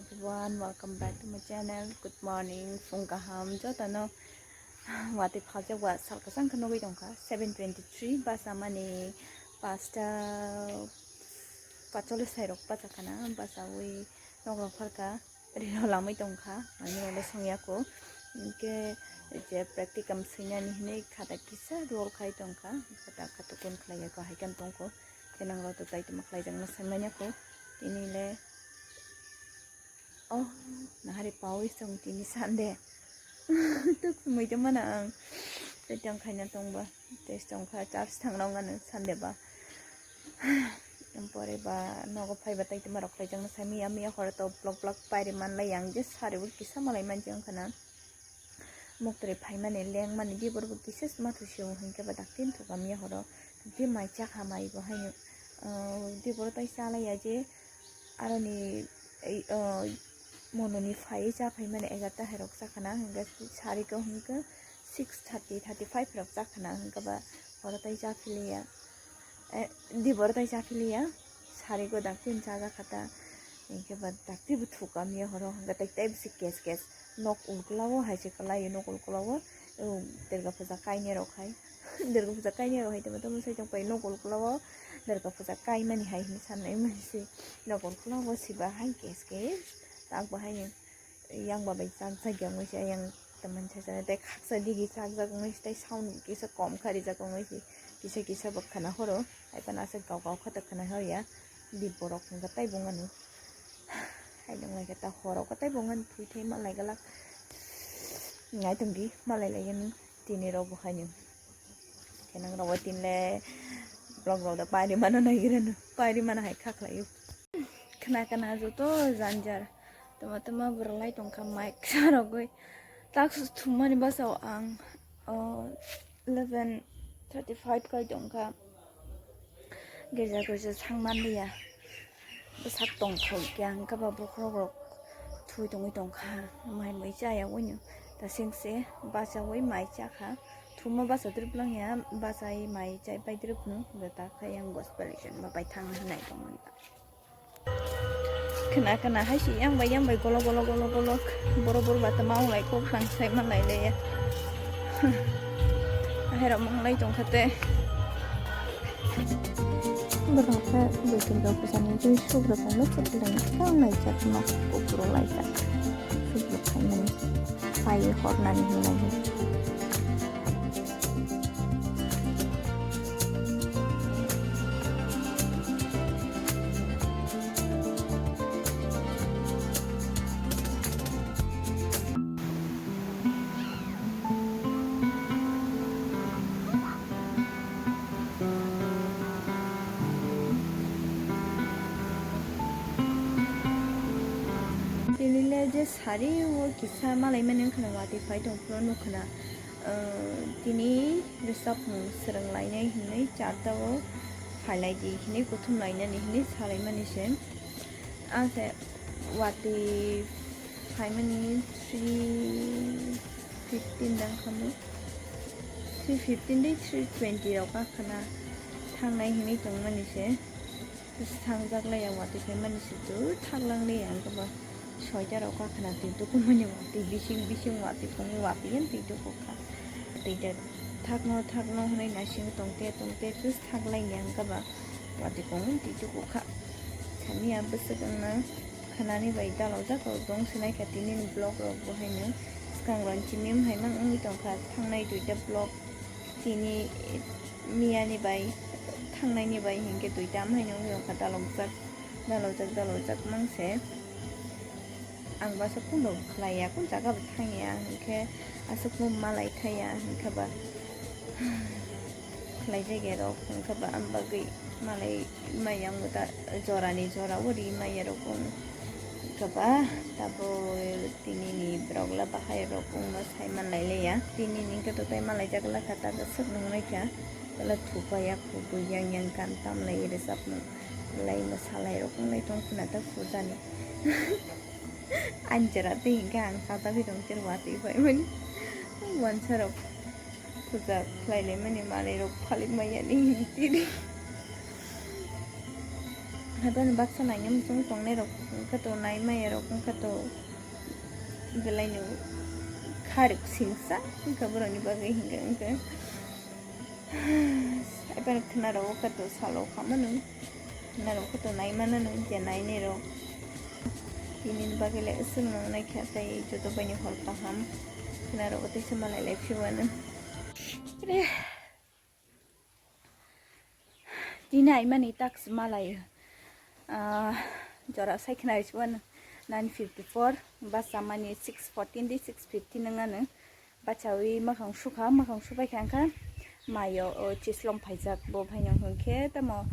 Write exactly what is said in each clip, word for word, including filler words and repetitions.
Everyone, welcome back to my channel. Good morning, phung kaham jotono. Watwi phaljakba sal kwchang khe nugwi tongkha, seven twenty-three basa mani pasta pacholis sairok bachakhana, bachawi nogo phalkha, rino lamwi tongkha, ani ulo songyako. Hinkhe je practicum swinani hinwi khata kisa roll khai tongkha, khata khatukun khlaiyako, haikhe tongkho. Khe nangrok to tai tongma khlaijakna sai manya kho. Tini le, oh, nahari pawi song tini Sunday. Tuk sumui tongmana ang. Tei tong khaina tongba. Tei tongkha church thangrok ano Sunday ba. Pore ba nogo phaiba tai tongma rok khlaijakna sai miya miya horo to vlog vlog pairi manlai ang je sari bo kisa malai manjak wngkha na. Moktori phaimani lengmani dibor bo kisa ma thusi o hinkhe ba dakti thukam ya horo. Hinkhe mai chakha mai bo haino, ah, dibor tai chalaiya je aroni, ei, ah, mononi phai cha phaimani egarta hai rok chakhana hinkhe sariko hinkhe six thirty, thirty five rok chakhana hinkhe ba horo tai cha philiya. Eh, dibor tai cha philiya, sari go dakti chajak kha ta, hinkhe ba dakti bo thukam ya horo, hinkhe tai tei bisi kes kes nok ulkla o hai se kwlai o, nok ulkla o, o, derga puja kainai rok hai, derga puja kainai rok hai tamo tamo sai tong pai nok ulkla o, derga puja kaimani hai hinwi sanai mani se nok ulkla o siba hai kes kes tak bo hai. Yang ba bai chak jak ya wngwi se yang teman cha cha tei khaksa digi chak jak wngwi se tei sound kisa kom kha rijak wngwi se kisa kisa bo khna horo hai phano aswk kok kok kha ta khna hor ya di borok hwnka tei bo wngani hai nang lai khe ta horo khe tei bo wngani thwi thai ma lai glak nai tong di ma lai lai yani tini rok bo haino khe nang rok bo tin le vlog rok da pairi mano nai gira no pairi mano hai kha khlai o. Khna khna joto janjar. Tama tama borok lai tongkha mic sarogwi. Tak thumani basao ang, o, eleven thirty five kai tongkha. Girja girja thang manliya. Bwsak tongthok khe ang khe ba bokhorok rok thui tongwi tongkha. Mai mui chaya wino. Ta singse bachawi mai chakha. Thuma basa drip langya, bachai mai chai pai drip no. Bwta khai ang gospel ration ba pai thang hinai tongmani. Khna khna hai se yang bai yang bai golok golok golok golok. Boro boro ba tama wng lai kok tang sai man lai le ya. Ahai rok mang lai tong kha te. Boro khe bwtwi rok bwsani jui suk rok no chuk lai kang lai jak ma kok ro lai jak. Suk rok khai mani. Pai hor nani hinwi lai. Tini le je sari o kisa malai mani wngkha na watwi phai tong phuru nukha na. Ah, tini rwchapmung swrwng lainai hinwi charta o phailai di hinwi kuthum lainani hinwi salaimani se. Ah, se watwi phaimani three fifteen dang khamu. Three fifteen dei three twenty rok akhana thangnai hinwi tongmani se. Thangjak lai ya watwi phaimani se tu thaklang le ang khe ba soita rok akhana twi tuku mani watwi bising bising watwi phungwi watwi yan twi tuku kha. Twi de thakno thakno hwnwi naising tongte tongte khe thaklai ni ang khe ba watwi phungwi twi tuku kha. Sani ya bwswk wngna khanani bai dalojak rok dong sinai kha tini ni vlog rok bo haino swkang ron chimim hai mang wngwi tongkha thangnai duita vlog. Tini miyani bai thangnaini bai hinkhe duita amhaino wngwi wngkha dalokjak, dalokjak, dalokjak mangse. Ang basa kundo khlaiya, kun jaga bo thangya, hinkhe aswk bo malai thaya, hinkhe ba khlaijak ya rok, hinkhe ba am bagwi malai maya wngwi ta jorani jora o ri maya rok wng. Kaba tabo tini ni borok la bahai rok wngma sai manlai le ya. Tini ni hwnkhe to tai malaijak la kha, ta swk nung lai kha. Tala thupa ya khubui yang yang kan tam lai rwchapmung lai ma salai rok wng lai tong khuna ta pujani. Ani jora tei hwnkhe ang sajagwi tong khe watwi pai mani. Wansa rok. Puja khlai lai mani manwi rok phalik maya ni tini. Haibani baksa naina muchung tongnai rok wngkha to, nai maya rok wngkha to, belai no kharok singsa wngkha borokni bagwi hinkhe, wngkha. Haibani khna rok wngkha to salo khamano, khna rok wngkha to nai mano no je nainai rok. Tini bagwi le aswk nang nai kha tei joto bai ni hor kaham khna rok tei se malai lai phiwano. Tini aimani tax malai, ah, jora sai khna risi one nine fifty four, basa mani six fourteen di six fifteen nang ano. Bachawi makhang sukha, makhang subai kha angkha mayo o chislom phaijak bo phaino hwnkhe tamo,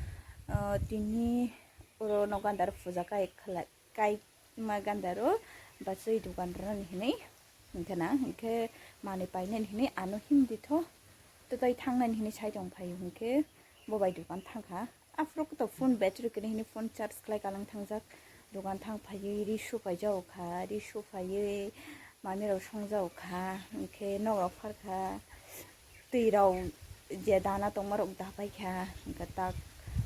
ah, tini oro no gandar puja kai khlai. Kai ma gandaro bachwi dukan rwnani hinwi hwnkhe na, hwnkhe manwi painani hinwi ano himdi tho, twtwi thangnani hinwi sai tong phaio hwnkhe bo bai dukan thangkha. Aphuru khe to phone battery kwrwi hinwi phone charge khlai kalang thangjak, dukan thang phaiwi ri su paijao kha, ri su phaiwi mami rok songjao kha, hwnkhe nok rok phar kha. Twi rok je dana tongma rok dapai kha, hwnkhe tak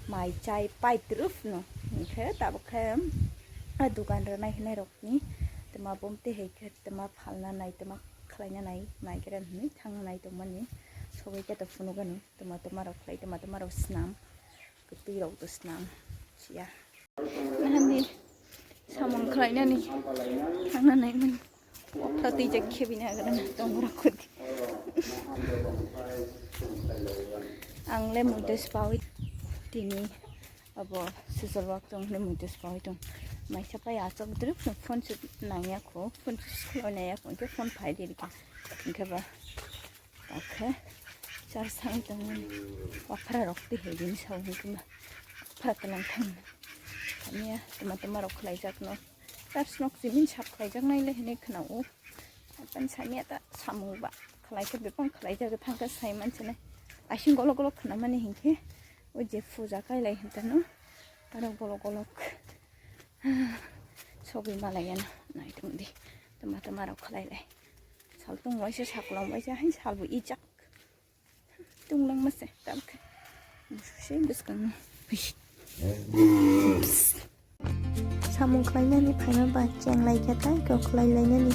mai chai pai twrwf no, hwnkhe tabuk khe a dukan rwnai hinai rok ni twma bom twi hai khe twma phalna nai, twma khlaina nai, nai khe hinwi thangna nai tongmani sogwi khe to phunukgani twma twma rok khlai, twma twma rok snam, kwtwi rok to snam siya. Nahandi samung khlainani thangna naimani. Wapra twijak khebini agana tongmora khudi. Ang le muitu spawi tini abo social work tong le muitu spawi tong. Maisa pai achok drip phone su nangya kho, phone su scroll nangya kho, ke phone phai dirika. Hwnkhe ba Okay. Char sang tong. Wapra rok ti he din sa hwn kuma. Wapra talang thang. Kamiya tuma tuma rok khlai jak no. Char snok simin sap khlai jak nai le hene khna o. Apan samiya ta samung ba. Khlai ke bepang khlai jak thang ka sai man chene. Asing golok golok khna mani hinkhe. O je puja kai lai hinta no. Aro golok golok. Sogwi malai ya no. Nai tong di. Tuma tuma rok khlai lai. Saltung waisa saklong waisa hai salbo ijak. Tunglang mase tabuk. Mususe bwskang. Samung khlainani phaima ba chenglai khe tai kok khlai lainani.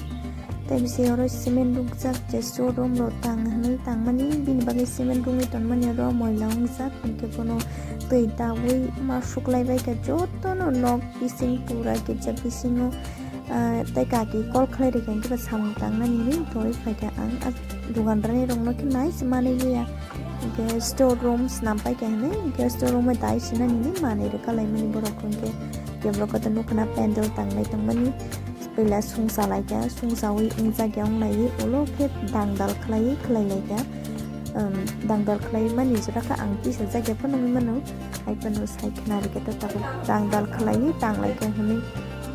Tei bisi oro cement rukjak je showroom ro tang hwnwi tangmani bini bagwi cement rungwi tonmani oro moila wngjak hinkhe bono twi dawi ma suklai bai kha jotono nok bising pura girja bisingo. Ah, tei kaki call khlai rikha hinkhe ba samung tangnani hinwi doi phaikha ang ah dukan rani rokno khe nai se manwi liya hinkhe store room snam paikha hinwi hinkhe store room bai dai sinani hinwi manwi rwkha laimani borok hinkhe keborok khe nukhuna pendel tanglai tongmani puila sungsa laikha sungsawi wngjakya wnglaiwi ulo khe dangdal khlaiwi khlai laikha. Um, dangdal khlai mani jora khe ang tisa jakya phano wngwi mano. Hai phano sai khna rikhe ta tabuk dangdal khlaiwi tanglai kha hwnwi.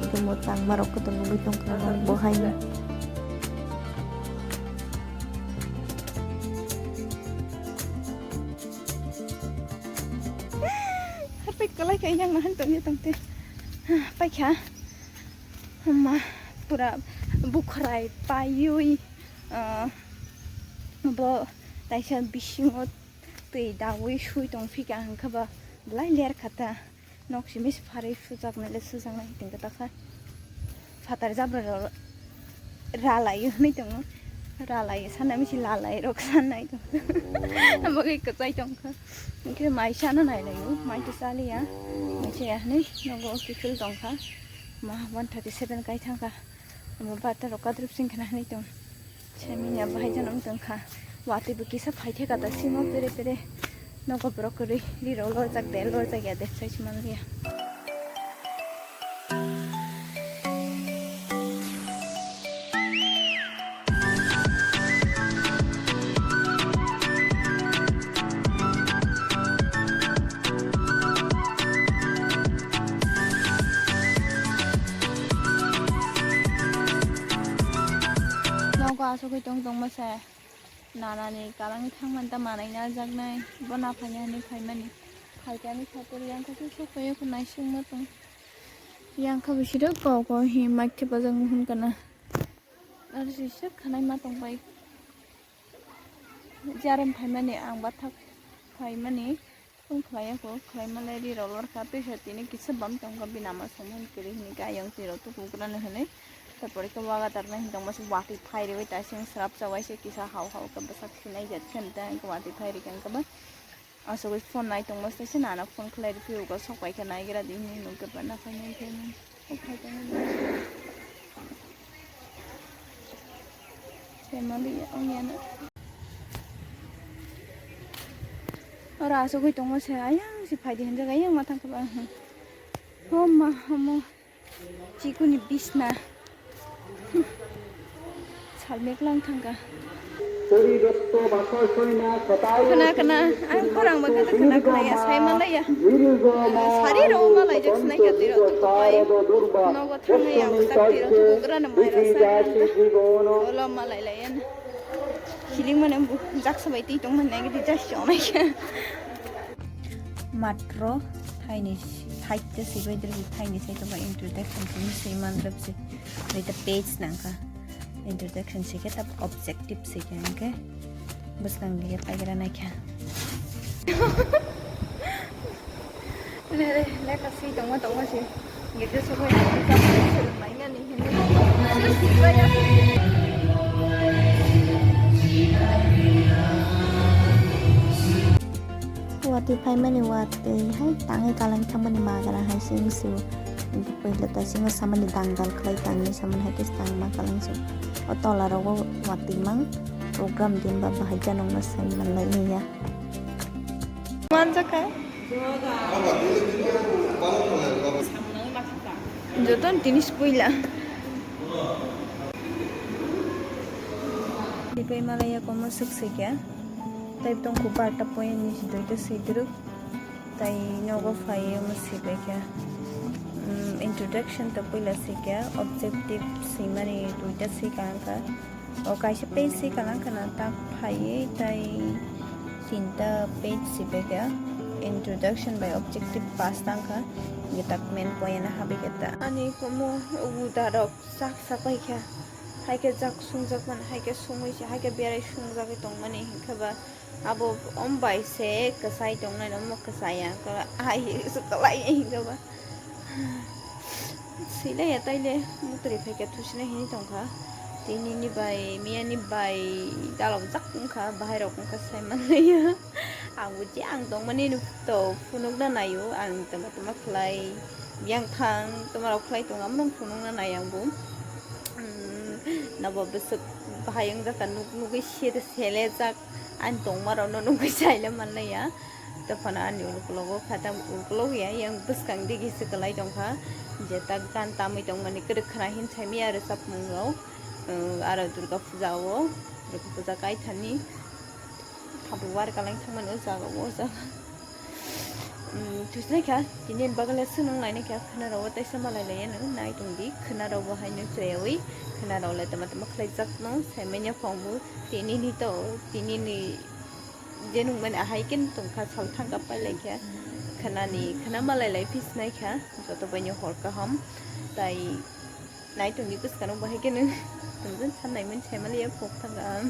Hwnkhe mo tangma rok khe to nugwi tongkha bo haino. Harpai kwlai kha yang nahan tongya tongte. Paikha. Hwma pura bukhrai paiwi, ah, bo taisa bisingo twi dawi sui tong phika hwnkhe ba belai ler kha ta. Nok simi se pharwi sujaknai le sujaknai hiting khe ta kha. Phatar jabra rok ralai hwnwi tongo. Ralai sanai misi lalai rok sanai tongo. Bagwi kwchai tong kha. Hwnkhe mai sana nai laio. Mai to chaliya. Mai chaya hwnwi nogo kiphil tong kha. Ma one thirty seven kai thang kha. Omo bata rok kadrip sing khna hinwi tong. Seminya bahai jano wng tong kha. Watwi bo kisa phai theka ta simo pere pere. Nogo borok kwrwi ri rok lorjak de lorjak ya de sai se manliya. Nogo asugwi tong tongma se nanani kalangwi thangmani ta manwi najaknai bo naphaini hinwi phaimani phaikhe ani phatar yang khe sokphaiya khe naisingma tong yang khe bisiro kok kok hi maithe bajak nuhun kana aro sisha khanai ma tongbai. Jarem phaimani ang bathak phaimani Phone khlaiya kho, khlai malai ri rw lor kha, tei se tini kisa bam tong kha, bini ama songmani kwrwi hwnwi khe ayang twi rw tukugrani hwnwi. Tarpore khe waga tarna hwn tongma se watwi phai rwi taising srap cha waisa kisa hau hau khe bwsak khinai jat khe hwn tei ang khe watwi phai rwi khe ang khe ba asugwi phone nai tongma se nana phone khlai rw phiyok sok pai khe nai gra di hwnwi nuk khe ba na phai nai khe. Family ong ya na. Ora asugwi tongma se ayang se phai di hwnjak ayang ma thang khe ba. Homa homo chikuni bisna. Salmek lang thangka. Khna khna, ang khorang bo khna khna khna ya, sai manlai ya. Sari rw ma laijak sinai kha twi rw tuku pai. Nogo thangwi ya, tak twi rw tuku grana mai rw sa. Olo ma lai lai ya na. Kiling mane jaksa bai twi tong mane gidi jak chonai kha. Matro thaini, thaite sibai dirbi thaini sai tongkha introduction tini swi man rwpsi. Bai ta page nangkha. Introduction si khe ta objective si khe hwnkhe bwskang di khe paikra naikha. Nere lekha swi tongma tongma si. Gede sokoi nangkha mainani hinwi. Watwi phaimani watwi hai tangwi kalang thangmani magra hai se wngsu. Puila ta singo samani dangal khlai tangwi samani hai khe tangma kalang se. O tola rogo watwi mang program din ba bahai janong ma sai manlai ya. Manjaka. Joton tinis puila. Dipai malaya komo suk sikya. Type tong kubar ta point ni si doita sidru. Tai nogo phai omo sibai kha. Introduction to puila sikya, objective simani duita sika angkha. O kaisa page sika langkha na tak phaiwi tai tinta page sibai kha. Introduction by objective pass tangkha. Ngi tak main point na habai kha ta. Ani komo uda rok sak sapai kha. Hai khe jak sungjak mani, hai khe sungwi se, hai khe berai sungjagwi tongmani hinkhe ba. Abo om bai se kwchai tongnai, omo kwchai ya, ai se kwlai ya hinkhe ba. Swilai ya taile mutri phaikhe thusinai hinwi tongkha. Tinini bai, miyani bai dalok jak wngkha, bahai rok wngkha sai manlaiya. Ang bo je ang tongmani to phunukna naio, ang tama tama khlai, biyang thang, tama rok khlai tong, amo phunukna nai ang bo. Nabo bwswk bahai wngjakha, nuk nugwi sere selejak. Ani tongmarokno nugwi saila manlaiya. Tephano ani ukologo kha, tam ukologo ya, yang bwskang digi se kwlai tongkha. Je tak gan tamwi tongmani kwrwk khna hin saimaya rwchapmungrok. Aro Durga puja o, Durga puja kaithani. Tabuk war kalai thangmani o jaga o, o jaga. Thusinai kha, tini bagwi le swnung lainai kha, khwnaro o teisa malai laiya nw, nai tongdi, khwnaro bo haino chwrayawi, khwnaro le tama tama khlai jakno, saimanya phongbu, tini ni to, tini ni je nungmani ahai khe tongkha, sal thangkha pailai kha, khwnani, khwna malai lai phisnai kha, joto baino hor kaham, tai nai tongdi bwskano bahai khe nw, tongjon sannaimani saimaliya phok thangkha.